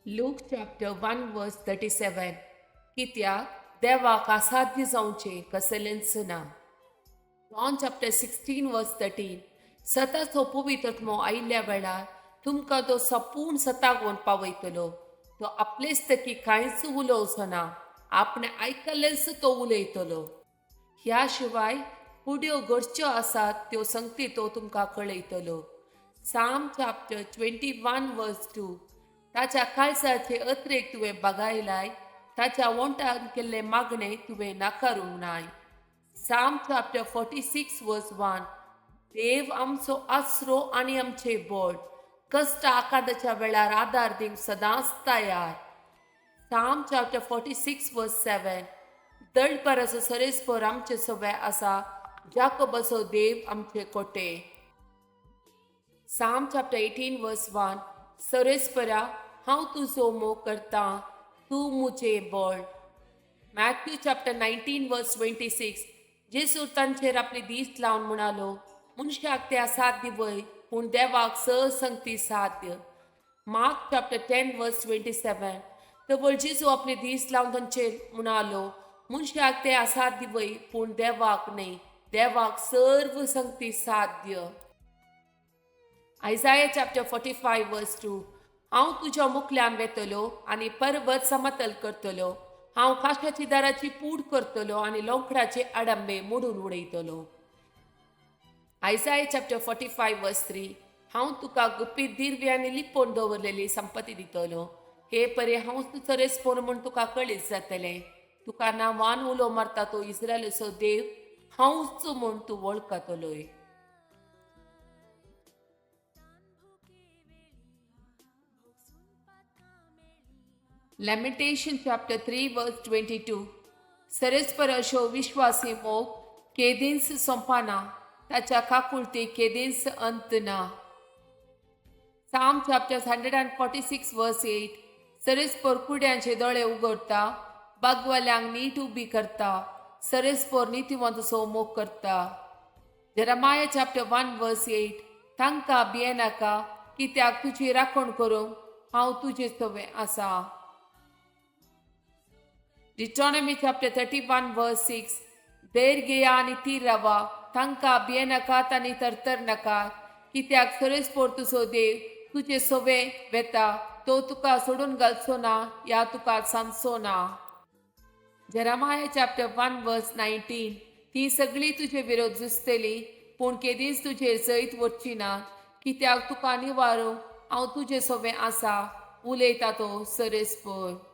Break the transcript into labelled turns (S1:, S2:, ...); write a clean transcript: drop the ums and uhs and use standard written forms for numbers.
S1: Luke chapter 1 verse 37. कित्याक देवाक असाध्य जावचें कसलेंच ना. John chapter 16 verse 13. सताचो पवित्र आयिल्ल्या वेळार तुमकां तो सपूर्ण सतागोवन पावयतलो. तो आपलेच तकी कांयच उलोवचो ना, आपणें आयकल्लेंच तो उलयतलो. ह्या शिवाय फुड्यो घडच्यो आसात त्यो संगती तो तुमकां कळयतलो. Psalm chapter 21 verse 2. ताच्या काळजाचे अत्रेक तुवें बगायलाय, ताच्या वोंटान केल्ले मागणे तुवें नाकारूंक नाय. Psalm chapter 46 verse 1. देव आमचो आसरो आनी आमचे बोड, कश्ट आकांताच्या वेळार आदार दिवंक सदांच तयार. Psalm chapter 46 verse 7. दळपराचो सरेस्पोर आमचे सवे आसा, जाकोबाचो देव आमचे कोटे. Psalm chapter 18 verse 1. सरेस्परा, हांव तुजो मोग करता, तूं मुजें बळ. Matthew chapter 19 verse 26. जेजू तांचेर आपली दीस लावन म्हणालो, मनशाक ते असाध्य वय, पूण देवाक संगती साध्य. Mark chapter 10 verse 27. तवळ जेजू आपली दीस लावन तांचेर म्हणालो, मनशाक ते असाध्य वय, पूण देवाक न्हय, देवाक सर्व संगती साध्य. Isaiah chapter 45 verse 2. हांव तुज्या मुखल्यान वेतलो आनी पर्वत समतल करतलो. हांव काशाची दाराची पूड करतलो आनी लोकडाचे आडंबे मोडून उडयतलो. Isaiah chapter 45 verse 3. हांव तुका गुपीत दिर्वी आनी लिपोवन दवरलेली संपत्ती दितलो. हे परे हांव सरेस्पोर म्हूण तुका कळीत जातलें. तुका नांवान उलो मारता तो इस्रायलाचो देव हांवच म्हूण तूं वळखतलोय. Lamentation chapter 3 verse 22. सरेस्पर अशो विश्वासी मोग केदींच सोंपना, ताच्या काकुळती केदींच अंत ना. Psalm chapter 146 verse 8. सरेस्पोर कुड्यांचे दोळे उगडता, बागवाल्यांक नीट उबी करता. सरेस्पोर नितीवंत मोग करता. Jeremiah chapter 1 verse 8. तांकां भियेनाका, कित्याक तुजी राखण करूंक हांव तुजे सवे आसा. Deuteronomy chapter 31 verse 6. धैर्य घेया आनी थीर रावा, तांकां भियेनाकात आनी तरतर नाकात, कित्याक सरेस्पोर तुजो देव तुजे सवे वेता, तो तुका सोडून घालचो ना या तुका सांगचो ना. Jeremiah chapter 1 verse 19. ती सगळी तुजे विरोध झुजतली, पूण केदींच तुजेर जैत वचची ना, कित्याक तुका निवारूंक हांव तुजे सवे आसा, उलयता तो सरेस्पोर.